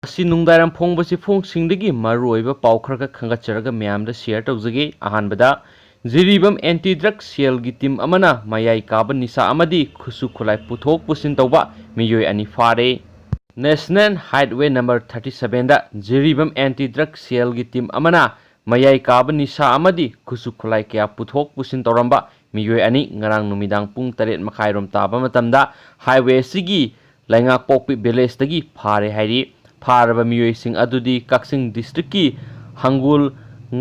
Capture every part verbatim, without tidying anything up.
ꯑꯁꯤ ꯅꯨꯡꯗꯥꯡꯋꯥꯏꯔꯝ ꯐꯣꯡꯕ ꯆꯦꯐꯣꯡꯁꯤꯡꯗꯒꯤ ꯃꯔꯨꯑꯣꯏꯕ ꯄꯥꯎ ꯈꯔ ꯈꯛ ꯈꯟꯒꯠꯆꯔꯒ ꯃꯌꯥꯝꯗ ꯁꯤꯌꯔ ꯇꯧꯖꯒꯦ꯫ ꯑꯍꯥꯟꯕꯗ, ꯖꯤꯔꯤꯕꯥꯝ ꯑꯦꯟꯇꯤ ꯗ꯭ꯔꯒ ꯁꯦꯜꯒꯤ ꯇꯤꯝ ꯑꯃꯅ ꯃꯌꯥꯏ ꯀꯥꯕ ꯅꯤꯁꯥ ꯑꯃꯗꯤ ꯈꯨꯠꯁꯨ ꯈꯨꯠꯂꯥꯏ ꯄꯨꯊꯣꯛ ꯄꯨꯁꯤꯟ ꯇꯧꯕ ꯃꯤꯑꯣꯏ ꯑꯅꯤ ꯐꯥꯔꯦ꯫ ꯅꯦꯁꯅꯦꯜ ꯍꯥꯏꯠꯋꯦ ꯅꯝꯕꯔ ꯊꯥꯔꯇꯤ ꯁꯚꯦꯟꯗ ꯖꯤꯔꯤꯕꯥꯝ ꯑꯦꯟꯇꯤ ꯗ꯭ꯔꯒ ꯁꯦꯜꯒꯤ ꯇꯤꯝ ꯑꯃꯅ ꯃꯌꯥꯏ ꯀꯥꯕ ꯅꯤꯁꯥ ꯑꯃꯗꯤ ꯈꯨꯠꯁꯨ ꯈꯨꯠꯂꯥꯏ ꯀꯌꯥ ꯄꯨꯊꯣꯛ ꯄꯨꯁꯤꯟ ꯇꯧꯔꯝꯕ ꯃꯤꯑꯣꯏ ꯑꯅꯤ ꯉꯔꯥꯡ ꯅꯨꯃꯤꯗꯥꯡ ꯄꯨꯡ ꯇꯔꯦꯠ ꯃꯈꯥꯏꯔꯣꯝ ꯇꯥꯕ ꯃꯇꯝꯗ ꯍꯥꯏꯋꯦ ꯑꯁꯤꯒꯤ ꯂꯩꯉꯥꯛꯄꯣꯛꯄꯤ ꯚꯤꯂꯦꯖꯇꯒꯤ ꯐꯥꯔꯦ ꯍꯥꯏꯔꯤ꯫ ꯐꯥꯔꯕ ꯃꯤꯑꯣꯏꯁꯤꯡ ꯑꯗꯨꯗꯤ ꯀꯛꯆꯤꯡ ꯗꯤꯁꯇ꯭ꯔꯤꯛꯀꯤ ꯍꯪꯒꯨꯜ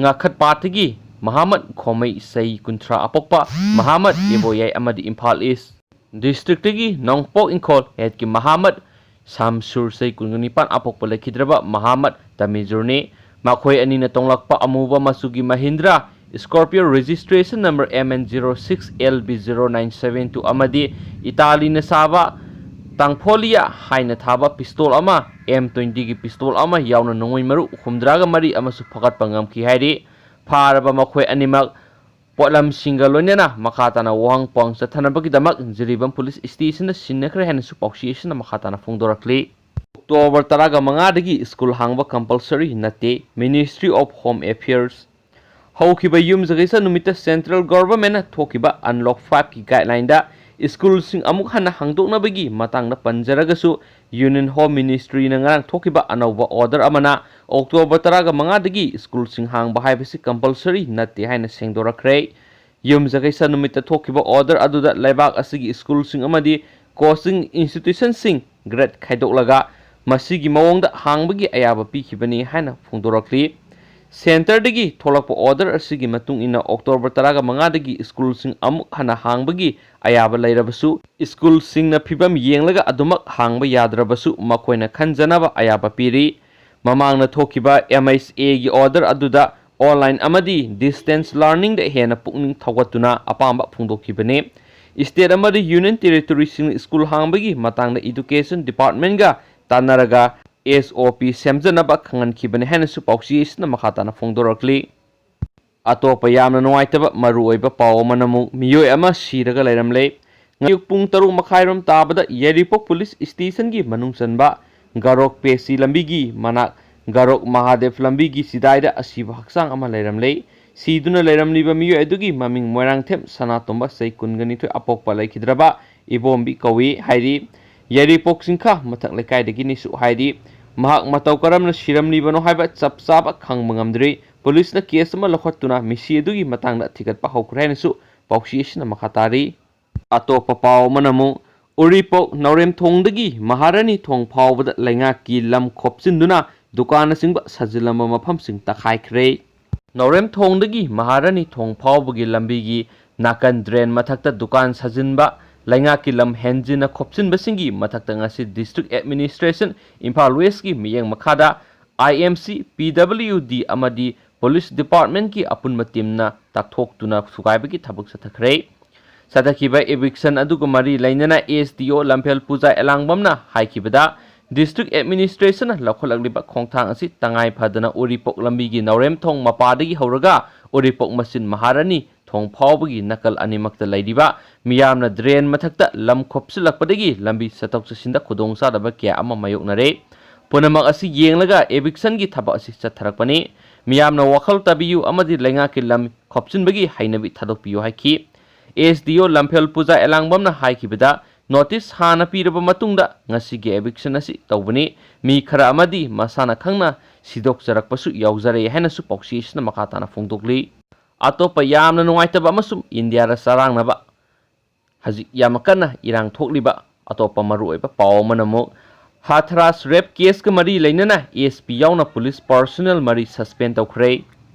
ꯉꯥꯈꯠꯄꯥꯠꯇꯒꯤ ꯃꯍꯥꯃꯠ ꯈꯣꯃꯩ, ꯆꯍꯤ ꯀꯨꯟꯊ꯭ꯔꯥ ꯑꯄꯣꯛꯄ ꯃꯍꯥꯃꯠ ꯏꯕꯣꯌꯥꯏ ꯑꯃꯗꯤ ꯏꯝꯐꯥꯜ ꯏꯁ ꯗꯤꯁꯇ꯭ꯔꯤꯛꯇꯒꯤ ꯅꯣꯡꯄꯣꯛ ꯏꯪꯈꯣꯜ ꯍꯦꯠꯀꯤ ꯃꯍꯥꯃꯠ ꯁꯥꯝꯁꯨꯔ, ꯆꯍꯤ ꯀꯨꯟꯒ ꯅꯤꯄꯥꯟ ꯑꯄꯣꯛꯄ ꯂꯩꯈꯤꯗ꯭ꯔꯕ ꯃꯍꯥꯃꯠ ꯇꯃꯤꯖꯨꯔꯅꯤ꯫ ꯃꯈꯣꯏ ꯑꯅꯤꯅ ꯇꯣꯡꯂꯛꯄ ꯑꯃꯨꯕ ꯃꯆꯨꯒꯤ Mahindra Scorpio registration number M N zero six L B zero nine seven two ꯑꯃꯗꯤ ꯏꯇꯥꯂꯤꯅ ꯁꯥꯕ ꯇꯥꯡꯐꯣꯂꯤꯌꯥ ꯍꯥꯏꯅ ꯊꯥꯕ ꯄꯤꯁꯇꯣꯜ ꯑꯃ, ꯑꯦꯝ ꯇ꯭ꯋꯦꯟꯇꯤꯒꯤ ꯄꯤꯁꯇꯣꯜ ꯑꯃ ꯌꯥꯎꯅ ꯅꯣꯡꯃꯩ ꯃꯔꯨ ꯍꯨꯝꯗ꯭ꯔꯥꯒ ꯃꯔꯤ ꯑꯃꯁꯨ ꯐꯒꯠꯄ ꯉꯝꯈꯤ ꯍꯥꯏꯔꯤ꯫ ꯐꯥꯔꯕ ꯃꯈꯣꯏ ꯑꯅꯤꯃꯛ ꯄꯣꯠꯂꯝꯁꯤꯡꯒ ꯂꯣꯏꯅꯅ ꯃꯈꯥ ꯇꯥꯅ ꯋꯥꯍꯪ ꯄꯥꯎꯍꯪ ꯆꯠꯊꯅꯕꯒꯤꯗꯃꯛ ꯖꯤꯔꯤꯕꯥꯝ ꯄꯨꯂꯤꯁ ꯁ꯭ꯇꯦꯁꯟꯗ ꯁꯤꯟꯅꯈ꯭ꯔꯦ ꯍꯥꯏꯅꯁꯨ ꯄꯥꯎꯆꯦ ꯑꯁꯤꯅ ꯃꯈꯥ ꯇꯥꯅ ꯐꯣꯡꯗꯣꯔꯛꯂꯤ꯫ ꯑꯣꯛꯇꯣꯕꯔ ꯇꯔꯥꯒ ꯃꯉꯥꯗꯒꯤ ꯁ꯭ꯀꯨꯜ ꯍꯥꯡꯕ ꯀꯝꯄꯜꯁꯔꯤ ꯅꯠꯇꯦ, Ministry of Home Affairs꯫ ꯍꯧꯈꯤꯕ ꯌꯨꯝꯖꯀꯩꯁ ꯅꯨꯃꯤꯠꯇ ꯁꯦꯟꯇ꯭ꯔꯦꯜ ꯒꯣꯚꯔꯟꯃꯦꯟꯠꯅ ꯊꯣꯛꯈꯤꯕ ꯑꯟꯂꯣꯛ ꯐꯥꯏꯚꯀꯤ ꯒꯥꯏꯗꯂꯥꯏꯟꯗ ꯁ꯭ꯀꯨꯜꯁꯤꯡ ꯑꯃꯨꯛ ꯍꯟꯅ ꯍꯥꯡꯗꯣꯛꯅꯕꯒꯤ ꯃꯇꯥꯡꯗ ꯄꯟꯖꯔꯒꯁꯨ, ꯌꯨꯅꯤꯌꯟ ꯍꯣꯝ ꯃꯤꯅꯤꯁꯇ꯭ꯔꯤꯅ ꯉꯔꯥꯡ ꯊꯣꯛꯈꯤꯕ ꯑꯅꯧꯕ ꯑꯣꯔꯗꯔ ꯑꯃꯅ ꯑꯣꯛꯇꯣꯕꯔ ꯇꯔꯥꯒ ꯃꯉꯥꯗꯒꯤ ꯁ꯭ꯀꯨꯜꯁꯤꯡ ꯍꯥꯡꯕ ꯍꯥꯏꯕꯁꯤ ꯀꯝꯄꯜꯁꯔꯤ ꯅꯠꯇꯦ ꯍꯥꯏꯅ ꯁꯦꯡꯗꯣꯔꯛꯈ꯭ꯔꯦ꯫ ꯌꯨꯝꯖꯀꯩꯁ ꯅꯨꯃꯤꯠꯇ ꯊꯣꯛꯈꯤꯕ ꯑꯣꯔꯗꯔ ꯑꯗꯨꯗ ꯂꯩꯕꯥꯛ ꯑꯁꯤꯒꯤ ꯁ꯭ꯀꯨꯜꯁꯤꯡ ꯑꯃꯗꯤ ꯀꯣꯆꯤꯡ ꯏꯟꯁꯇꯤꯇ꯭ꯌꯨꯁꯟꯁꯤꯡ ꯒ꯭ꯔꯦꯗ ꯈꯥꯏꯗꯣꯛꯂꯒ ꯃꯁꯤꯒꯤ ꯃꯑꯣꯡꯗ ꯍꯥꯡꯕꯒꯤ ꯑꯌꯥꯕ ꯄꯤꯈꯤꯕꯅꯤ ꯍꯥꯏꯅ ꯐꯣꯡꯗꯣꯔꯛꯂꯤ꯫ ꯁꯦꯟꯇꯔꯗꯒꯤ ꯊꯣꯛꯂꯛꯄ ꯑꯣꯔꯗꯔ ꯑꯁꯤꯒꯤ ꯃꯇꯨꯡ ꯏꯟꯅ ꯑꯣꯛꯇꯣꯕꯔ ꯇꯔꯥꯒ ꯃꯉꯥꯗꯒꯤ ꯁ꯭ꯀꯨꯜꯁꯤꯡ ꯑꯃꯨꯛ ꯍꯟꯅ ꯍꯥꯡꯕꯒꯤ ꯑꯌꯥꯕ ꯂꯩꯔꯕꯁꯨ, ꯁ꯭ꯀꯨꯜꯁꯤꯡꯅ ꯐꯤꯕꯝ ꯌꯦꯡꯂꯒ ꯑꯗꯨꯃꯛ ꯍꯥꯡꯕ ꯌꯥꯗ꯭ꯔꯕꯁꯨ ꯃꯈꯣꯏꯅ ꯈꯟꯖꯅꯕ ꯑꯌꯥꯕ ꯄꯤꯔꯤ꯫ ꯃꯃꯥꯡꯗ ꯊꯣꯛꯈꯤꯕ ꯑꯦꯝ ꯑꯩꯆ ꯑꯦꯒꯤ ꯑꯣꯔꯗꯔ ꯑꯗꯨꯗ ꯑꯣꯟꯂꯥꯏꯟ ꯑꯃꯗꯤ ꯗꯤꯁꯇꯦꯟꯁ ꯂꯔꯅꯤꯡꯗ ꯍꯦꯟꯅ ꯄꯨꯛꯅꯤꯡ ꯊꯧꯒꯠꯇꯨꯅ ꯑꯄꯥꯝꯕ ꯐꯣꯡꯗꯣꯛꯈꯤꯕꯅꯤ꯫ ꯁ꯭ꯇꯦꯠ ꯑꯃꯗꯤ ꯌꯨꯅꯤꯌꯟ ꯇꯦꯔꯤꯇꯣꯔꯤꯁꯤꯡꯅ ꯁ꯭ꯀꯨꯜ ꯍꯥꯡꯕꯒꯤ ꯃꯇꯥꯡꯗ ꯏꯗꯨꯀꯦꯁꯟ ꯗꯤꯄꯥꯔꯠꯃꯦꯟꯠꯒ ꯇꯥꯟꯅꯔꯒ ꯑꯦꯁ ꯑꯣ ꯄꯤ ꯁꯦꯝꯖꯅꯕ ꯈꯪꯍꯟꯈꯤꯕꯅꯤ ꯍꯥꯏꯅꯁꯨ ꯄꯥꯎꯆꯦ ꯑꯁꯤꯅ ꯃꯈꯥ ꯇꯥꯅ ꯐꯣꯡꯗꯣꯔꯛꯂꯤ꯫ ꯑꯇꯣꯞꯄ ꯌꯥꯝꯅ ꯅꯨꯡꯉꯥꯏꯇꯕ ꯃꯔꯨꯑꯣꯏꯕ ꯄꯥꯎ ꯑꯃꯅ ꯑꯃꯨꯛ ꯃꯤꯑꯣꯏ ꯑꯃ ꯁꯤꯔꯒ ꯂꯩꯔꯝꯂꯦ꯫ ꯑꯌꯨꯛ ꯄꯨꯡ ꯇꯔꯨꯛ ꯃꯈꯥꯏꯔꯣꯝ ꯇꯥꯕꯗ ꯌꯥꯏꯔꯤꯄꯣꯛ ꯄꯨꯂꯤꯁ ꯁ꯭ꯇꯦꯁꯟꯒꯤ ꯃꯅꯨꯡ ꯆꯟꯕ ꯒꯥꯔꯣꯛ ꯄꯦꯁꯤ ꯂꯝꯕꯤꯒꯤ ꯃꯅꯥꯛ ꯒꯥꯔꯣꯛ ꯃꯍꯥꯗꯦꯕ ꯂꯝꯕꯤꯒꯤ ꯆꯤꯗꯥꯏꯗ ꯑꯁꯤꯕ ꯍꯛꯆꯥꯡ ꯑꯃ ꯂꯩꯔꯝꯂꯦ꯫ ꯁꯤꯗꯨꯅ ꯂꯩꯔꯝꯂꯤꯕ ꯃꯤꯑꯣꯏ ꯑꯗꯨꯒꯤ ꯃꯃꯤꯡ ꯃꯣꯏꯔꯥꯡꯊꯦꯝ ꯁꯅꯥꯇꯣꯝꯕ, ꯆꯍꯤ ꯀꯨꯟꯒ ꯅꯤꯊꯣꯏ, ꯑꯄꯣꯛꯄ ꯂꯩꯈꯤꯗ꯭ꯔꯕ ꯏꯕꯣꯝꯕꯤ ꯀꯧꯏ ꯍꯥꯏꯔꯤ꯫ ꯌꯥꯏꯔꯤꯄꯣꯛ ꯆꯤꯡꯈꯥ ꯃꯊꯛ ꯂꯩꯀꯥꯏꯗꯒꯤꯅꯤꯁꯨ ꯍꯥꯏꯔꯤ꯫ ꯃꯍꯥꯛ ꯃꯇꯧ ꯀꯔꯝꯅ ꯁꯤꯔꯝꯂꯤꯕꯅꯣ ꯍꯥꯏꯕ ꯆꯞ ꯆꯥꯕ ꯈꯪꯕ ꯉꯝꯗ꯭ꯔꯤ꯫ ꯄꯨꯂꯤꯁꯅ ꯀꯦꯁ ꯑꯃ ꯂꯧꯈꯠꯇꯨꯅ ꯃꯤꯁꯤ ꯑꯗꯨꯒꯤ ꯃꯇꯥꯡꯗ ꯊꯤꯒꯠꯄ ꯍꯧꯈ꯭ꯔꯦ ꯍꯥꯏꯅꯁꯨ ꯄꯥꯎꯆꯦ ꯑꯁꯤꯅ ꯃꯈꯥ ꯇꯥꯔꯤ꯫ ꯑꯇꯣꯞꯄ ꯄꯥꯎ ꯑꯃꯅ ꯑꯃꯨꯛ ꯎꯔꯤꯄꯣꯛ ꯅꯥꯎꯔꯦꯝꯊꯣꯡꯗꯒꯤ ꯃꯍꯥꯔꯥꯅꯤ ꯊꯣꯡ ꯐꯥꯎꯕꯗ ꯂꯩꯉꯥꯛꯀꯤ ꯂꯝ ꯈꯣꯞꯆꯤꯟꯗꯨꯅ ꯗꯨꯀꯥꯟꯅꯆꯤꯡꯕ ꯁꯥꯖꯤꯜꯂꯝꯕ ꯃꯐꯝꯁꯤꯡ ꯇꯛꯈꯥꯏꯈ꯭ꯔꯦ꯫ ꯅꯥꯎꯔꯦꯝꯊꯣꯡꯗꯒꯤ ꯃꯍꯥꯔꯥꯅꯤ ꯊꯣꯡ ꯐꯥꯎꯕꯒꯤ ꯂꯝꯕꯤꯒꯤ ꯅꯥꯀꯟ ꯗ꯭ꯔꯦꯟ ꯃꯊꯛꯇ ꯗꯨꯀꯥꯟ ꯁꯥꯖꯤꯟꯕ, ꯂꯩꯉꯥꯛꯀꯤ ꯂꯝ ꯍꯦꯟꯖꯤꯟꯅ ꯈꯣꯞꯆꯤꯟꯕꯁꯤꯡꯒꯤ ꯃꯊꯛꯇ ꯉꯁꯤ District Administration ꯏꯝꯐꯥꯜ Westꯀꯤ ꯃꯤꯠꯌꯦꯡ ꯃꯈꯥꯗ I M C, P W D ꯑꯃꯗꯤ Police Departmentꯀꯤ ꯑꯄꯨꯟꯕ teamꯅ ꯇꯥꯛꯊꯣꯛꯇꯨꯅ ꯊꯨꯒꯥꯏꯕꯒꯤ ꯊꯕꯛ ꯆꯠꯊꯈ꯭ꯔꯦ꯫ ꯆꯠꯊꯈꯤꯕ eviction ꯑꯗꯨꯒ ꯃꯔꯤ ꯂꯩꯅꯅ S D O ꯂꯝꯐꯦꯜ ꯄꯨꯖꯥ ꯑꯦꯂꯥꯡꯕꯝꯅ ꯍꯥꯏꯈꯤꯕꯗ, District Administrationꯅ ꯂꯧꯈꯠꯂꯛꯂꯤꯕ ꯈꯣꯡꯊꯥꯡ ꯑꯁꯤ ꯇꯉꯥꯏ ꯐꯗꯅ ꯎꯔꯤꯄꯣꯛ ꯂꯝꯕꯤꯒꯤ ꯅꯥꯎꯔꯦꯝꯊꯣꯡ ꯃꯄꯥꯗꯒꯤ ꯍꯧꯔꯒ ꯎꯔꯤꯄꯣꯛ ꯃꯆꯤꯟ ꯃꯍꯥꯔꯥꯅꯤ ꯊꯣꯡ ꯐꯥꯎꯕꯒꯤ ꯅꯥꯀꯜ ꯑꯅꯤꯃꯛꯇ ꯂꯩꯔꯤꯕ ꯃꯤꯌꯥꯝꯅ drain ꯃꯊꯛꯇ ꯂꯝ ꯈꯣꯞꯆꯤꯜꯂꯛꯄꯗꯒꯤ ꯂꯝꯕꯤ ꯆꯠꯊꯣꯛ ꯆꯠꯁꯤꯟꯗ ꯈꯨꯗꯣꯡꯆꯥꯗꯕ ꯀꯌꯥ ꯑꯃ ꯃꯥꯌꯣꯛꯅꯔꯦ꯫ ꯄꯨꯝꯅꯃꯛ ꯑꯁꯤ ꯌꯦꯡꯂꯒ evictionꯒꯤ ꯊꯕꯛ ꯑꯁꯤ ꯆꯠꯊꯔꯛꯄꯅꯤ꯫ ꯃꯤꯌꯥꯝꯅ ꯋꯥꯈꯜ ꯇꯥꯕꯤꯌꯨ ꯑꯃꯗꯤ ꯂꯩꯉꯥꯛꯀꯤ ꯂꯝ ꯈꯣꯞꯆꯤꯟꯕꯒꯤ ꯍꯩꯅꯕꯤ ꯊꯥꯗꯣꯛꯄꯤꯌꯨ ꯍꯥꯏꯈꯤ꯫ S D O ꯂꯝꯐꯦꯜ ꯄꯨꯖꯥ ꯑꯦꯂꯥꯡꯕꯝꯅ ꯍꯥꯏꯈꯤꯕꯗ, notice ꯍꯥꯟꯅ ꯄꯤꯔꯕ ꯃꯇꯨꯡꯗ ꯉꯁꯤꯒꯤ eviction ꯑꯁꯤ ꯇꯧꯕꯅꯤ꯫ ꯃꯤ ꯈꯔ ꯑꯃꯗꯤ ꯃꯁꯥꯅ ꯈꯪꯅ ꯁꯤꯗꯣꯛꯆꯔꯛꯄꯁꯨ ꯌꯥꯎꯖꯔꯦ ꯍꯥꯏꯅꯁꯨ ꯄꯥꯎꯆꯦ ꯑꯁꯤꯅ ꯃꯈꯥ ꯇꯥꯅ ꯐꯣꯡꯗꯣꯛꯂꯤ꯫ ꯑꯇꯣꯞꯄ ꯌꯥꯝꯅ ꯅꯨꯡꯉꯥꯏꯇꯕ ꯑꯃꯁꯨꯡ ꯏꯟꯗꯤꯌꯥꯗ ꯆꯔꯥꯡꯅꯕ ꯍꯧꯖꯤꯛ ꯌꯥꯝꯅ ꯀꯟꯅ ꯏꯔꯥꯡ ꯊꯣꯛꯂꯤꯕ ꯑꯇꯣꯞꯄ ꯃꯔꯨꯑꯣꯏꯕ ꯄꯥꯎ ꯑꯃꯅ ꯑꯃꯨꯛ ꯍꯥꯊꯔꯥꯁ rape caseꯀ ꯃꯔꯤ ꯂꯩꯅꯅ S P ꯌꯥꯎꯅ police personnel ꯃꯔꯤ suspend ꯇꯧꯈ꯭ꯔꯦ꯫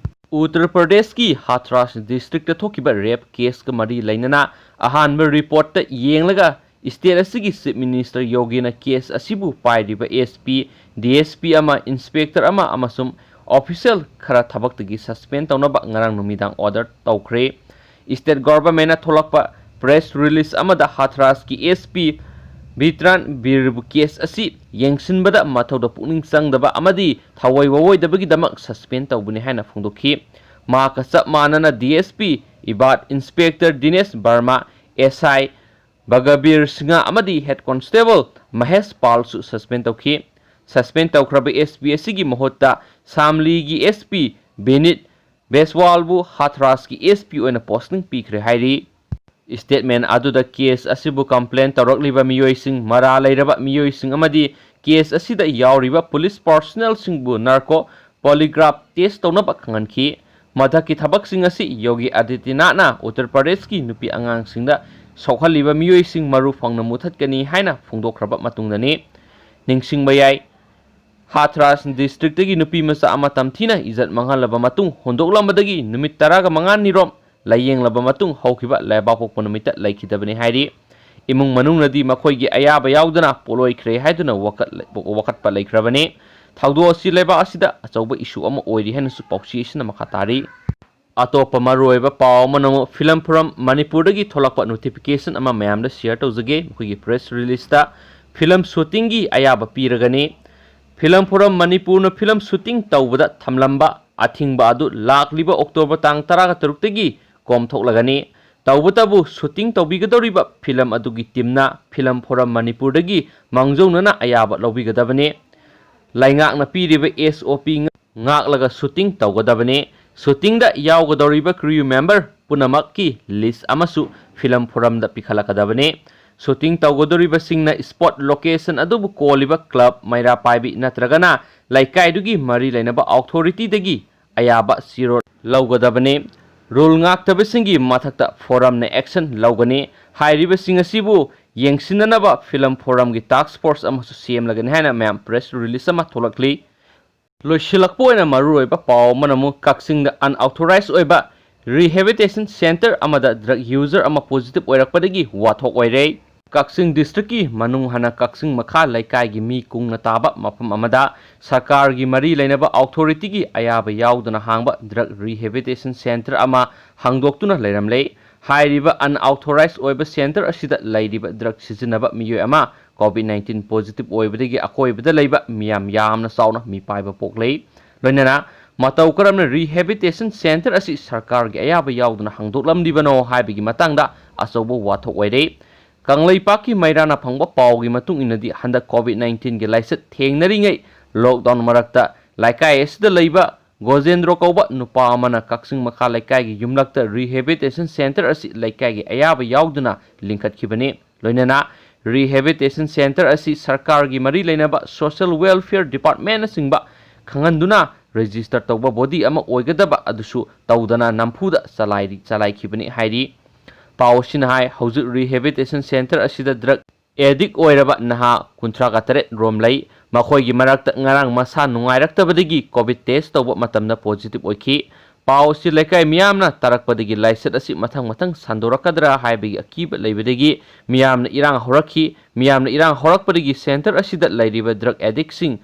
ꯎꯠꯇꯔ ꯄ꯭ꯔꯗꯦꯁꯀꯤ ꯍꯥꯊꯔꯥꯁ districtꯇ ꯊꯣꯛꯈꯤꯕ rape caseꯀ ꯃꯔꯤ ꯂꯩꯅꯅ ꯑꯍꯥꯟꯕ reportꯇ ꯌꯦꯡꯂꯒ state ꯑꯁꯤꯒꯤ Chief Minister ꯌꯣꯒꯤꯅ case ꯑꯁꯤꯕꯨ ꯄꯥꯏꯔꯤꯕ S P, D S P ꯑꯃ, inspector ꯑꯃ ꯑꯃꯁꯨꯡ official ꯈꯔ ꯊꯕꯛꯇꯒꯤ suspend ꯇꯧꯅꯕ ꯉꯔꯥꯡ ꯅꯨꯃꯤꯗꯥꯡ order ꯇꯧꯈ꯭ꯔꯦ꯫ State governmentꯅ ꯊꯣꯛꯂꯛꯄ press release ꯑꯃꯗ ꯍꯥꯊꯔꯥꯁꯀꯤ S P ꯕꯤꯇ꯭ꯔꯥꯟ ꯕꯤꯔꯕꯨ case ꯑꯁꯤ ꯌꯦꯡꯁꯤꯟꯕꯗ ꯃꯊꯧꯗ ꯄꯨꯛꯅꯤꯡ ꯆꯪꯗꯕ ꯑꯃꯗꯤ ꯊꯋꯥꯏ ꯋꯥꯋꯣꯏꯗꯕꯒꯤꯗꯃꯛ suspend ꯇꯧꯕꯅꯤ ꯍꯥꯏꯅ ꯐꯣꯡꯗꯣꯛꯈꯤ꯫ ꯃꯍꯥꯛꯀ ꯆꯞ ꯃꯥꯟꯅꯅ D S P ꯏꯕꯥꯠ, Inspector Dinesh Burma, S I ꯕꯒꯕꯤꯔ Singh ꯑꯃꯗꯤ Head Constable ꯃꯍꯦꯁ ꯄꯥꯜꯁꯨ ꯁꯁꯄꯦꯟ ꯇꯧꯈꯤ꯫ ꯁꯁꯄꯦꯟ ꯇꯧꯈ꯭ꯔꯕ ꯑꯦꯁ ꯄꯤ ꯑꯁꯤꯒꯤ ꯃꯍꯨꯠꯇ ꯁꯥꯝꯂꯤꯒꯤ ꯑꯦꯁ ꯄꯤ ꯕꯤꯅꯤꯠ ꯕꯦꯁꯋꯥꯜꯕꯨ ꯍꯥꯊ꯭ꯔꯥꯁꯀꯤ ꯑꯦꯁ ꯄꯤ ꯑꯣꯏꯅ ꯄꯣꯁꯇꯤꯡ ꯄꯤꯈ꯭ꯔꯦ ꯍꯥꯏꯔꯤ꯫ ꯁ꯭ꯇꯦꯠꯃꯦꯟ ꯑꯗꯨꯗ ꯀꯦꯁ ꯑꯁꯤꯕꯨ ꯀꯝꯄ꯭ꯂꯦꯟ ꯇꯧꯔꯛꯂꯤꯕ ꯃꯤꯑꯣꯏꯁꯤꯡ, ꯃꯔꯥꯜ ꯂꯩꯔꯕ ꯃꯤꯑꯣꯏꯁꯤꯡ ꯑꯃꯗꯤ ꯀꯦꯁ ꯑꯁꯤꯗ ꯌꯥꯎꯔꯤꯕ ꯄꯨꯂꯤꯁ ꯄꯥꯔꯁꯣꯅꯦꯜꯁꯤꯡꯕꯨ ꯅꯥꯔꯀꯣ ꯄꯣꯂꯤꯒ꯭ꯔꯥꯐ ꯇꯦꯁ ꯇꯧꯅꯕ ꯈꯪꯍꯟꯈꯤ꯫ ꯃꯊꯛꯀꯤ ꯊꯕꯛꯁꯤꯡ ꯑꯁꯤ ꯌꯣꯒꯤ ꯑꯥꯗꯤꯇ꯭ꯌꯅꯥꯊꯅ ꯎꯠꯇꯔ ꯄ꯭ꯔꯗꯦꯁꯀꯤ ꯅꯨꯄꯤ ꯑꯉꯥꯡꯁꯤꯡꯗ ꯁꯣꯛꯍꯜꯂꯤꯕ ꯃꯤꯑꯣꯏꯁꯤꯡ ꯃꯔꯨ ꯐꯪꯅ ꯃꯨꯊꯠꯀꯅꯤ ꯍꯥꯏꯅ ꯐꯣꯡꯗꯣꯛꯈ꯭ꯔꯕ ꯃꯇꯨꯡꯗꯅꯤ꯫ ꯅꯤꯡꯁꯤꯡꯕ ꯌꯥꯏ, ꯍꯥꯊ꯭ꯔꯥꯁ ꯗꯤꯁꯇ꯭ꯔꯤꯛꯇꯒꯤ ꯅꯨꯄꯤ ꯃꯆꯥ ꯑꯃ ꯇꯝꯊꯤꯅ ꯏꯖꯠ ꯃꯥꯡꯍꯜꯂꯕ ꯃꯇꯨꯡ ꯍꯨꯟꯗꯣꯛꯂꯝꯕꯗꯒꯤ ꯅꯨꯃꯤꯠ ꯇꯔꯥꯒ ꯃꯉꯥꯅꯤꯔꯣꯝ ꯂꯥꯏꯌꯦꯡꯂꯕ ꯃꯇꯨꯡ ꯍꯧꯈꯤꯕ ꯂꯩꯕꯥꯛꯄꯣꯛꯄ ꯅꯨꯃꯤꯠꯇ ꯂꯩꯈꯤꯗꯕꯅꯤ ꯍꯥꯏꯔꯤ꯫ ꯏꯃꯨꯡ ꯃꯅꯨꯡꯅꯗꯤ ꯃꯈꯣꯏꯒꯤ ꯑꯌꯥꯕ ꯌꯥꯎꯗꯅ ꯄꯣꯠꯂꯣꯏꯈ꯭ꯔꯦ ꯍꯥꯏꯗꯨꯅ ꯋꯥꯀꯠ-, ꯋꯥꯀꯠꯄ ꯂꯩꯈ꯭ꯔꯕꯅꯤ꯫ ꯊꯧꯗꯣꯛ ꯑꯁꯤ ꯂꯩꯕꯥꯛ ꯑꯁꯤꯗ ꯑꯆꯧꯕ ꯏꯁꯨ ꯑꯃ ꯑꯣꯏꯔꯤ ꯍꯥꯏꯅꯁꯨ ꯄꯥꯎꯆꯦ ꯑꯁꯤꯅ ꯃꯈꯥ ꯇꯥꯔꯤ꯫ ꯑꯇꯣꯞꯄ ꯃꯔꯨꯑꯣꯏꯕ ꯄꯥꯎ ꯑꯃꯅ ꯑꯃꯨꯛ ꯐꯤꯂꯝ ꯐꯣꯔꯝ ꯃꯅꯤꯄꯨꯔꯗꯒꯤ ꯊꯣꯛꯂꯛꯄ ꯅꯣꯇꯤꯐꯤꯀꯦꯁꯟ ꯑꯃ ꯃꯌꯥꯝꯗ ꯁꯤꯌꯔ ꯇꯧꯖꯒꯦ꯫ ꯃꯈꯣꯏꯒꯤ ꯄ꯭ꯔꯦꯁ ꯔꯤꯂꯤꯁꯇ ꯐꯤꯂꯝ ꯁꯨꯇꯤꯡꯒꯤ ꯑꯌꯥꯕ ꯄꯤꯔꯒꯅꯤ꯫ ꯐꯤꯂꯝ ꯐꯣꯔꯝ ꯃꯅꯤꯄꯨꯔꯅ ꯐꯤꯂꯝ ꯁꯨꯇꯤꯡ ꯇꯧꯕꯗ ꯊꯝꯂꯝꯕ ꯑꯊꯤꯡꯕ ꯑꯗꯨ ꯂꯥꯛꯂꯤꯕ ꯑꯣꯛꯇꯣꯕꯔ ꯇꯥꯡ ꯇꯔꯥꯒ ꯇꯔꯨꯛꯇꯒꯤ ꯀꯣꯝꯊꯣꯛꯂꯒꯅꯤ꯫ ꯇꯧꯕꯇꯕꯨ ꯁꯨꯇꯤꯡ ꯇꯧꯕꯤꯒꯗꯧꯔꯤꯕ ꯐꯤꯂꯝ ꯑꯗꯨꯒꯤ ꯇꯤꯝꯅ ꯐꯤꯂꯝ ꯐꯣꯔꯝ ꯃꯅꯤꯄꯨꯔꯗꯒꯤ ꯃꯥꯡꯖꯧꯅꯅ ꯑꯌꯥꯕ ꯂꯧꯕꯤꯒꯗꯕꯅꯤ꯫ ꯂꯩꯉꯥꯛꯅ ꯄꯤꯔꯤꯕ ꯑꯦꯁ ꯑꯣ ꯄꯤ ꯉꯥꯛꯂꯒ ꯁꯨꯇꯤꯡ ꯇꯧꯒꯗꯕꯅꯤ꯫ ꯁꯨꯇꯤꯡꯗ ꯌꯥꯎꯒꯗꯧꯔꯤꯕ ꯀ꯭ꯔꯤꯌꯨ ꯃꯦꯝꯕꯔ ꯄꯨꯝꯅꯃꯛꯀꯤ ꯂꯤꯁ ꯑꯃꯁꯨ ꯐꯤꯂꯝ ꯐꯣꯔꯝꯗ ꯄꯤꯈꯠꯂꯛꯀꯗꯕꯅꯤ꯫ ꯁꯨꯇꯤꯡ ꯇꯧꯒꯗꯧꯔꯤꯕꯁꯤꯡꯅ ꯁ꯭ꯄꯣꯠ ꯂꯣꯀꯦꯁꯟ ꯑꯗꯨꯕꯨ ꯀꯣꯜꯂꯤꯕ ꯀ꯭ꯂꯕ, ꯃꯩꯔꯥ ꯄꯥꯏꯕꯤ ꯅꯠꯇ꯭ꯔꯒꯅ ꯂꯩꯀꯥꯏꯗꯨꯒꯤ ꯃꯔꯤ ꯂꯩꯅꯕ ꯑꯣꯊꯣꯔꯤꯇꯤꯗꯒꯤ ꯑꯌꯥꯕ ꯆꯦꯔꯣꯜ ꯂꯧꯒꯗꯕꯅꯤ꯫ ꯔꯨꯜ ꯉꯥꯛꯇꯕꯁꯤꯡꯒꯤ ꯃꯊꯛꯇ ꯐꯣꯔꯝꯅ ꯑꯦꯛꯁꯟ ꯂꯧꯒꯅꯤ꯫ ꯍꯥꯏꯔꯤꯕꯁꯤꯡ ꯑꯁꯤꯕꯨ ꯌꯦꯡꯁꯤꯟꯅꯅꯕ ꯐꯤꯂꯝ ꯐꯣꯔꯝꯒꯤ ꯇꯥꯛꯁ ꯐꯣꯔꯁ ꯑꯃꯁꯨ ꯁꯦꯝꯂꯒꯅꯤ ꯍꯥꯏꯅ ꯃꯌꯥꯝ ꯄ꯭ꯔꯦꯁ ꯔꯤꯂꯤꯁ ꯑꯃ ꯊꯣꯛꯂꯛꯂꯤ꯫ ꯂꯣꯏꯁꯤꯜꯂꯛꯄ ꯑꯣꯏꯅ ꯃꯔꯨꯑꯣꯏꯕ ꯄꯥꯎ ꯑꯃꯅ ꯑꯃꯨꯛ ꯀꯛꯆꯤꯡꯗ ꯑꯟꯑꯣꯊꯣꯔꯥꯏꯖ ꯑꯣꯏꯕ ꯔꯤꯍꯦꯕꯤꯂꯤꯇꯦꯁꯟ ꯁꯦꯟꯇꯔ ꯑꯃꯗ ꯗ꯭ꯔꯒ ꯌꯨꯖꯔ ꯑꯃ ꯄꯣꯖꯤꯇꯤꯚ ꯑꯣꯏꯔꯛꯄꯗꯒꯤ ꯋꯥꯊꯣꯛ ꯑꯣꯏꯔꯦ꯫ ꯀꯛꯆꯤꯡ ꯗꯤꯁꯇ꯭ꯔꯤꯛꯀꯤ ꯃꯅꯨꯡ ꯍꯟꯅ ꯀꯛꯆꯤꯡ ꯃꯈꯥ ꯂꯩꯀꯥꯏꯒꯤ ꯃꯤ ꯀꯨꯡꯅ ꯇꯥꯕ ꯃꯐꯝ ꯑꯃꯗ ꯁꯔꯀꯥꯔꯒꯤ ꯃꯔꯤ ꯂꯩꯅꯕ ꯑꯣꯊꯣꯔꯤꯇꯤꯒꯤ ꯑꯌꯥꯕ ꯌꯥꯎꯗꯅ ꯍꯥꯡꯕ ꯗ꯭ꯔꯒ ꯔꯤꯍꯦꯕꯤꯂꯤꯇꯦꯁꯟ ꯁꯦꯟꯇꯔ ꯑꯃ ꯍꯥꯡꯗꯣꯛꯇꯨꯅ ꯂꯩꯔꯝꯂꯦ꯫ ꯍꯥꯏꯔꯤꯕ ꯑꯟꯑꯣꯊꯣꯔꯥꯏꯖ ꯑꯣꯏꯕ ꯁꯦꯟꯇꯔ ꯑꯁꯤꯗ ꯂꯩꯔꯤꯕ ꯗ꯭ꯔꯒ ꯁꯤꯖꯤꯟꯅꯕ ꯃꯤꯑꯣꯏ ꯑꯃ ꯀꯣꯚꯤꯗ ꯅꯥꯏꯟꯇꯤꯟ ꯄꯣꯖꯤꯇꯤꯚ ꯑꯣꯏꯕꯗꯒꯤ ꯑꯀꯣꯏꯕꯗ ꯂꯩꯕ ꯃꯤꯌꯥꯝ ꯌꯥꯝꯅ ꯆꯥꯎꯅ ꯃꯤꯄꯥꯏꯕ ꯄꯣꯛꯂꯦ꯫ ꯂꯣꯏꯅꯅ ꯃꯇꯧ ꯀꯔꯝꯅ ꯔꯤꯍꯦꯕꯤꯂꯤꯇꯦꯁꯟ ꯁꯦꯟꯇꯔ ꯑꯁꯤ ꯁꯔꯀꯥꯔꯒꯤ ꯑꯌꯥꯕ ꯌꯥꯎꯗꯅ ꯍꯥꯡꯗꯣꯛꯂꯝꯂꯤꯕꯅꯣ ꯍꯥꯏꯕꯒꯤ ꯃꯇꯥꯡꯗ ꯑꯆꯧꯕ ꯋꯥꯊꯣꯛ ꯑꯣꯏꯔꯦ꯫ ꯀꯪꯂꯩꯄꯥꯛꯀꯤ ꯃꯩꯔꯥꯅ ꯐꯪꯕ ꯄꯥꯎꯒꯤ ꯃꯇꯨꯡ ꯏꯟꯅꯗꯤ, ꯍꯟꯗꯛ COVID nineteenꯒꯤ ꯂꯥꯏꯆꯠ ꯊꯦꯡꯅꯔꯤꯉꯩ lockdown ꯃꯔꯛꯇ ꯂꯩꯀꯥꯏ ꯑꯁꯤꯗ ꯂꯩꯕ ꯒꯣꯖꯦꯟꯗ꯭ꯔꯣ ꯀꯧꯕ ꯅꯨꯄꯥ ꯑꯃꯅ ꯀꯛꯆꯤꯡ ꯃꯈꯥ ꯂꯩꯀꯥꯏꯒꯤ ꯌꯨꯝꯂꯛꯇ rehabilitation centre ꯑꯁꯤ ꯂꯩꯀꯥꯏꯒꯤ ꯑꯌꯥꯕ ꯌꯥꯎꯗꯅ ꯂꯤꯡꯈꯠꯈꯤꯕꯅꯤ꯫ ꯂꯣꯏꯅꯅ rehabilitation centre ꯑꯁꯤ ꯁꯔꯀꯥꯔꯒꯤ ꯃꯔꯤ ꯂꯩꯅꯕ social welfare departmentꯅꯆꯤꯡꯕ ꯈꯪꯍꯟꯗꯨꯅ register ꯇꯧꯕ body ꯑꯃ ꯑꯣꯏꯒꯗꯕ ꯑꯗꯨꯁꯨ ꯇꯧꯗꯅ ꯅꯝꯐꯨꯗ ꯆꯂꯥꯏꯔꯤ-, ꯆꯂꯥꯏꯈꯤꯕꯅꯤ ꯍꯥꯏꯔꯤ꯫ ꯄꯥꯎ ꯑꯁꯤꯅ ꯍꯥꯏ, ꯍꯧꯖꯤꯛ rehabilitation centre ꯑꯁꯤꯗ drug addict ꯑꯣꯏꯔꯕ ꯅꯍꯥ ꯀꯨꯟꯊ꯭ꯔꯥꯒ ꯇꯔꯦꯠ ꯔꯣꯝ ꯂꯩ꯫ ꯃꯈꯣꯏꯒꯤ ꯃꯔꯛꯇ ꯉꯔꯥꯡ ꯃꯁꯥ ꯅꯨꯡꯉꯥꯏꯔꯛꯇꯕꯗꯒꯤ COVID test ꯇꯧꯕ ꯃꯇꯝꯗ positive ꯑꯣꯏꯈꯤ꯫ ꯄꯥꯎ ꯑꯁꯤ ꯂꯩꯀꯥꯏ ꯃꯤꯌꯥꯝꯅ ꯇꯥꯔꯛꯄꯗꯒꯤ ꯂꯥꯏꯆꯠ ꯑꯁꯤ ꯃꯊꯪ ꯃꯊꯪ ꯁꯟꯗꯣꯔꯛꯀꯗ꯭ꯔꯥ ꯍꯥꯏꯕꯒꯤ ꯑꯀꯤꯕ ꯂꯩꯕꯗꯒꯤ ꯃꯤꯌꯥꯝꯅ ꯏꯔꯥꯡ ꯍꯧꯔꯛꯈꯤ꯫ ꯃꯤꯌꯥꯝꯅ ꯏꯔꯥꯡ ꯍꯧꯔꯛꯄꯗꯒꯤ centre ꯑꯁꯤꯗ ꯂꯩꯔꯤꯕ drug addictꯁꯤꯡ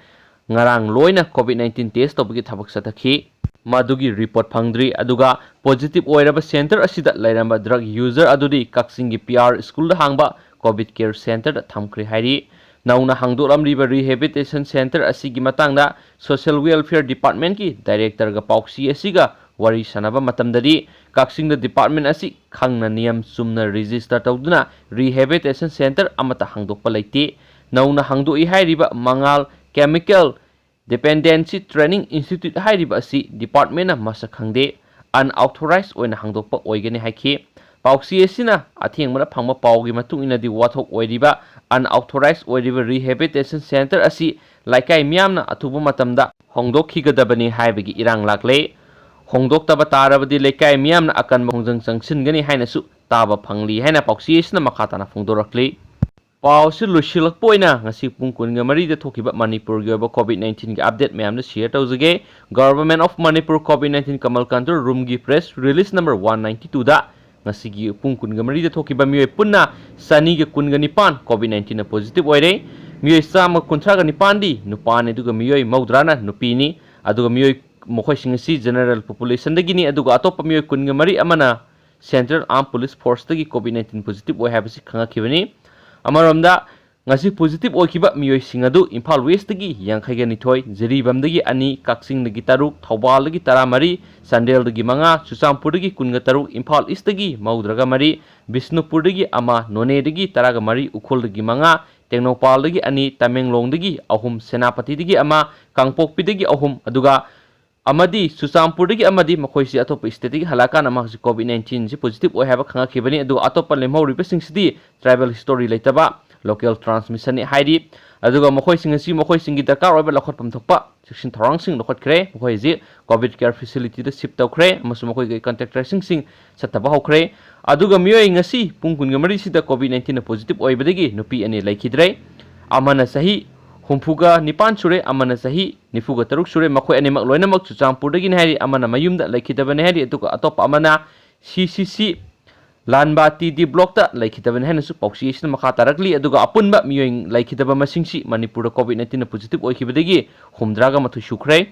ꯉꯔꯥꯡ ꯂꯣꯏꯅ COVID nineteen test ꯇꯧꯕꯒꯤ ꯊꯕꯛ ꯆꯠꯊꯈꯤ꯫ ꯃꯗꯨꯒꯤ report ꯐꯪꯗ꯭ꯔꯤ꯫ ꯑꯗꯨꯒ positive ꯑꯣꯏꯔꯕ centre ꯑꯁꯤꯗ ꯂꯩꯔꯝꯕ drug user ꯑꯗꯨꯗꯤ ꯀꯛꯆꯤꯡꯒꯤ P R schoolꯗ ꯍꯥꯡꯕ COVID care centreꯗ ꯊꯝꯈ꯭ꯔꯦ ꯍꯥꯏꯔꯤ꯫ ꯅꯧꯅ ꯍꯥꯡꯗꯣꯛꯂꯝꯂꯤꯕ rehabilitation centre ꯑꯁꯤꯒꯤ ꯃꯇꯥꯡꯗ social welfare departmentꯀꯤ directorꯒ ꯄꯥꯎꯆꯦ ꯑꯁꯤꯒ ꯋꯥꯔꯤ ꯁꯥꯟꯅꯕ ꯃꯇꯝꯗꯗꯤ, ꯀꯛꯆꯤꯡꯗ department ꯑꯁꯤ ꯈꯪꯅ ꯅꯤꯌꯝ ꯆꯨꯝꯅ register ꯇꯧꯗꯨꯅ rehabilitation centre ꯑꯃꯠꯇ ꯍꯥꯡꯗꯣꯛꯄ ꯂꯩꯇꯦ꯫ ꯅꯧꯅ ꯍꯥꯡꯗꯣꯛꯏ ꯍꯥꯏꯔꯤꯕ ꯃꯉꯥꯜ Chemical Dependency Training Institute ꯍꯥꯏꯔꯤꯕ ꯑꯁꯤ departmentꯅ ꯃꯁꯛ ꯈꯪꯗꯦ, unauthorized ꯑꯣꯏꯅ ꯍꯥꯡꯗꯣꯛꯄ ꯑꯣꯏꯒꯅꯤ ꯍꯥꯏꯈꯤ꯫ ꯄꯥꯎꯆꯦ ꯑꯁꯤꯅ ꯑꯊꯦꯡꯕꯗ ꯐꯪꯕ ꯄꯥꯎꯒꯤ ꯃꯇꯨꯡ ꯏꯟꯅꯗꯤ, ꯋꯥꯊꯣꯛ ꯑꯣꯏꯔꯤꯕ unauthorized ꯑꯣꯏꯔꯤꯕ rehabilitation centre ꯑꯁꯤ ꯂꯩꯀꯥꯏ ꯃꯤꯌꯥꯝꯅ ꯑꯊꯨꯕ ꯃꯇꯝꯗ ꯍꯣꯡꯗꯣꯛꯈꯤꯒꯗꯕꯅꯤ ꯍꯥꯏꯕꯒꯤ ꯏꯔꯥꯡ ꯂꯥꯛꯂꯦ꯫ ꯍꯣꯡꯗꯣꯛꯇꯕ ꯇꯥꯔꯕꯗꯤ ꯂꯩꯀꯥꯏ ꯃꯤꯌꯥꯝꯅ ꯑꯀꯟꯕ ꯈꯣꯡꯖꯪ ꯆꯪꯁꯤꯟꯒꯅꯤ ꯍꯥꯏꯅꯁꯨ ꯇꯥꯕ ꯐꯪꯂꯤ ꯍꯥꯏꯅ ꯄꯥꯎꯆꯦ ꯑꯁꯤꯅ ꯃꯈꯥ ꯇꯥꯅ ꯐꯣꯡꯗꯣꯔꯛꯂꯤ꯫ ꯄꯥꯎ ꯑꯁꯤ ꯂꯣꯏꯁꯤꯜꯂꯛꯄ ꯑꯣꯏꯅ ꯉꯁꯤ ꯄꯨꯡ ꯀꯨꯟꯒ ꯃꯔꯤꯗ ꯊꯣꯛꯈꯤꯕ ꯃꯅꯤꯄꯨꯔꯒꯤ ꯑꯣꯏꯕ COVID nineteenꯒꯤ update ꯃꯌꯥꯝꯗꯨ share ꯇꯧꯖꯒꯦ꯫ Government of Manipur COVID nineteen Kamal Kantur Roomꯒꯤ press release number one ninety twoꯗ ꯉꯁꯤꯒꯤ ꯄꯨꯡ ꯀꯨꯟꯒ ꯃꯔꯤꯗ ꯊꯣꯛꯈꯤꯕ ꯃꯤꯑꯣꯏ ꯄꯨꯟꯅ ꯆꯅꯤꯒ ꯀꯨꯟꯒ ꯅꯤꯄꯥꯟ COVID nineteenꯅ positive ꯑꯣꯏꯔꯦ꯫ ꯃꯤꯑꯣꯏ ꯆꯥꯝꯃ ꯀꯨꯟꯊ꯭ꯔꯥꯒ ꯅꯤꯄꯥꯟꯗꯤ ꯅꯨꯄꯥꯅꯤ, ꯑꯗꯨꯒ ꯃꯤꯑꯣꯏ ꯃꯧꯗ꯭ꯔꯥꯅ ꯅꯨꯄꯤꯅꯤ꯫ ꯑꯗꯨꯒ ꯃꯤꯑꯣꯏ ꯃꯈꯣꯏꯁꯤꯡ ꯑꯁꯤ general populationꯗꯒꯤꯅꯤ, ꯑꯗꯨꯒ ꯑꯇꯣꯞꯄ ꯃꯤꯑꯣꯏ ꯀꯨꯟꯒ ꯃꯔꯤ ꯑꯃꯅ Central Armed Police Forceꯇꯒꯤ COVID nineteen positive ꯑꯣꯏ ꯍꯥꯏꯕꯁꯤ ꯈꯪꯂꯛꯈꯤꯕꯅꯤ꯫ ꯑꯃꯔꯣꯝꯗ, ꯉꯁꯤ positive ꯑꯣꯏꯈꯤꯕ ꯃꯤꯑꯣꯏꯁꯤꯡ ꯑꯗꯨ ꯏꯝꯐꯥꯜ Westꯇꯒꯤ ꯌꯥꯡꯈꯩꯒ ꯅꯤꯊꯣꯏ, ꯖꯤꯔꯤꯕꯥꯝꯗꯒꯤ ꯑꯅꯤ, ꯀꯛꯆꯤꯡꯗꯒꯤ ꯇꯔꯨꯛ, ꯊꯧꯕꯥꯜꯗꯒꯤ ꯇꯔꯥꯃꯔꯤ, ꯆꯥꯟꯗꯦꯜꯗꯒꯤ ꯃꯉꯥ, ꯆꯨꯔꯆꯥꯟꯄꯨꯔꯗꯒꯤ ꯀꯨꯟꯒ ꯇꯔꯨꯛ, ꯏꯝꯐꯥꯜ Eastꯇꯒꯤ ꯃꯧꯗ꯭ꯔꯒ ꯃꯔꯤ, ꯕꯤꯁꯅꯨꯄꯨꯔꯗꯒꯤ ꯑꯃ, ꯅꯣꯅꯦꯗꯒꯤ ꯇꯔꯥꯒ ꯃꯔꯤ, ꯎꯈ꯭ꯔꯨꯜꯗꯒꯤ ꯃꯉꯥ, ꯇꯦꯡꯅꯧꯄꯥꯜꯗꯒꯤ ꯑꯅꯤ, ꯇꯃꯦꯡꯂꯣꯡꯗꯒꯤ ꯑꯍꯨꯝ, ꯁꯦꯅꯥꯄꯇꯤꯗꯒꯤ ꯑꯃ, ꯀꯥꯡꯄꯣꯛꯄꯤꯗꯒꯤ ꯑꯍꯨꯝ, ꯑꯗꯨꯒ ꯑꯃꯗꯤ ꯆꯨꯔꯆꯥꯟꯄꯨꯔꯗꯒꯤ ꯑꯃꯗꯤ ꯃꯈꯣꯏꯁꯤ ꯑꯇꯣꯞꯄ stateꯇꯒꯤ ꯍꯜꯂꯛꯑꯀꯥꯟꯗ ꯃꯍꯥꯛꯁꯤ COVID nineteenꯁꯤ positive ꯑꯣꯏ ꯍꯥꯏꯕ ꯈꯪꯉꯛꯈꯤꯕꯅꯤ꯫ ꯑꯗꯨꯒ ꯑꯇꯣꯞꯄ ꯂꯦꯝꯍꯧꯔꯤꯕꯁꯤꯡꯁꯤꯗꯤ tribal history ꯂꯩꯇꯕ, local transmissionꯅꯤ ꯍꯥꯏꯔꯤ꯫ ꯑꯗꯨꯒ ꯃꯈꯣꯏꯁꯤꯡ ꯑꯁꯤ ꯃꯈꯣꯏꯁꯤꯡꯒꯤ ꯗꯔꯀꯥꯔ ꯑꯣꯏꯕ ꯂꯧꯈꯠꯐꯝ ꯊꯣꯛꯄ ꯆꯦꯛꯁꯤꯟ ꯊꯧꯔꯥꯡꯁꯤꯡ ꯂꯧꯈꯠꯈ꯭ꯔꯦ꯫ ꯃꯈꯣꯏ ꯍꯧꯖꯤꯛ COVID care facilityꯗ shift ꯇꯧꯈ꯭ꯔꯦ ꯑꯃꯁꯨꯡ ꯃꯈꯣꯏꯒꯤ contact tracingꯁꯤꯡ ꯆꯠꯊꯕ ꯍꯧꯈ꯭ꯔꯦ꯫ ꯑꯗꯨꯒ ꯃꯤꯑꯣꯏ ꯉꯁꯤ ꯄꯨꯡ ꯀꯨꯟꯒ ꯃꯔꯤꯁꯤꯗ COVID nineteenꯅ positive ꯑꯣꯏꯕꯗꯒꯤ ꯅꯨꯄꯤ ꯑꯅꯤ ꯂꯩꯈꯤꯗ꯭ꯔꯦ꯫ ꯑꯃꯅ ꯆꯍꯤ ꯍꯨꯝꯐꯨꯒ ꯅꯤꯄꯥꯟ ꯁꯨꯔꯦ, ꯑꯃꯅ ꯆꯍꯤ ꯅꯤꯐꯨꯒ ꯇꯔꯨꯛ ꯁꯨꯔꯦ꯫ ꯃꯈꯣꯏ ꯑꯅꯤꯃꯛ ꯂꯣꯏꯅꯃꯛ ꯆꯨꯔꯆꯥꯟꯄꯨꯔꯗꯒꯤꯅꯤ ꯍꯥꯏꯔꯤ꯫ ꯑꯃꯅ ꯃꯌꯨꯝꯗ ꯂꯩꯈꯤꯗꯕꯅꯤ ꯍꯥꯏꯔꯤ, ꯑꯗꯨꯒ ꯑꯇꯣꯞꯄ ꯑꯃꯅ CCC ꯂꯥꯟꯕꯥ ꯇꯤ ꯗꯤ blockꯇ ꯂꯩꯈꯤꯗꯕꯅꯤ ꯍꯥꯏꯅꯁꯨ ꯄꯥꯎꯆꯦ ꯑꯁꯤꯅ ꯃꯈꯥ ꯇꯥꯔꯛꯂꯤ꯫ ꯑꯗꯨꯒ ꯑꯄꯨꯟꯕ ꯃꯤꯑꯣꯏ ꯂꯩꯈꯤꯗꯕ ꯃꯁꯤꯡꯁꯤ ꯃꯅꯤꯄꯨꯔꯗ COVID nineteenꯅ positive ꯑꯣꯏꯈꯤꯕꯗꯒꯤ ꯍꯨꯝꯗ꯭ꯔꯥꯒ ꯃꯥꯊꯣꯏ ꯁꯨꯈ꯭ꯔꯦ꯫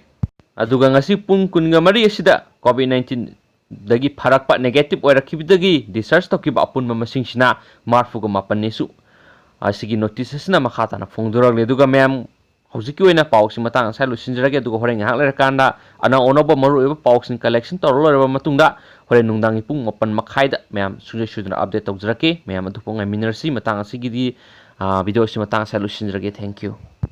ꯑꯗꯨꯒ ꯉꯁꯤ ꯄꯨꯡ ꯀꯨꯟꯒ ꯃꯔꯤ ꯑꯁꯤꯗ COVID nineteenꯗꯒꯤ ꯐꯔꯛꯄ, negative ꯑꯣꯏꯔꯛꯈꯤꯕꯗꯒꯤ discharge ꯇꯧꯈꯤꯕ ꯑꯄꯨꯟꯕ ꯃꯁꯤꯡꯁꯤꯅ ꯃꯔꯤꯐꯨꯒ ꯃꯥꯄꯟꯅꯤꯁꯨ ꯑꯁꯤꯒꯤ notice ꯑꯁꯤꯅ ꯃꯈꯥ ꯇꯥꯅ ꯐꯣꯡꯗꯣꯔꯛꯂꯤ꯫ ꯑꯗꯨꯒ ꯃꯌꯥꯝ, ꯍꯧꯖꯤꯛꯀꯤ ꯑꯣꯏꯅ ꯄꯥꯎꯁꯤ ꯃꯇꯥꯡ ꯑꯁꯤꯗ ꯂꯣꯏꯁꯤꯟꯖꯔꯒꯦ꯫ ꯑꯗꯨꯒ ꯍꯣꯔꯦꯟ ꯉꯥꯏꯍꯥꯛ ꯂꯩꯔꯀꯥꯟꯗ ꯑꯅꯧ ꯑꯅꯧꯕ ꯃꯔꯨꯑꯣꯏꯕ ꯄꯥꯎꯁꯤꯡ collection ꯇꯧꯔ ꯂꯣꯏꯔꯕ ꯃꯇꯨꯡꯗ ꯍꯣꯔꯦꯟ ꯅꯨꯡꯗꯥꯡꯒꯤ ꯄꯨꯡ ꯃꯥꯄꯟ ꯃꯈꯥꯏꯗ ꯃꯌꯥꯝ ꯁꯨꯡꯁꯣꯏ ꯁꯣꯏꯗꯅ update ꯇꯧꯖꯔꯛꯀꯦ꯫ ꯃꯌꯥꯝ ꯑꯗꯨ ꯄꯨꯡ ꯉꯥꯏꯃꯤꯟꯅꯔꯁꯤ꯫ ꯃꯇꯥꯡ ꯑꯁꯤꯒꯤꯗꯤ, ꯑ, video ꯑꯁꯤ ꯃꯇꯥꯡ ꯑꯁꯤꯗ ꯂꯣꯏꯁꯤꯟꯖꯔꯒꯦ꯫ Thank you꯫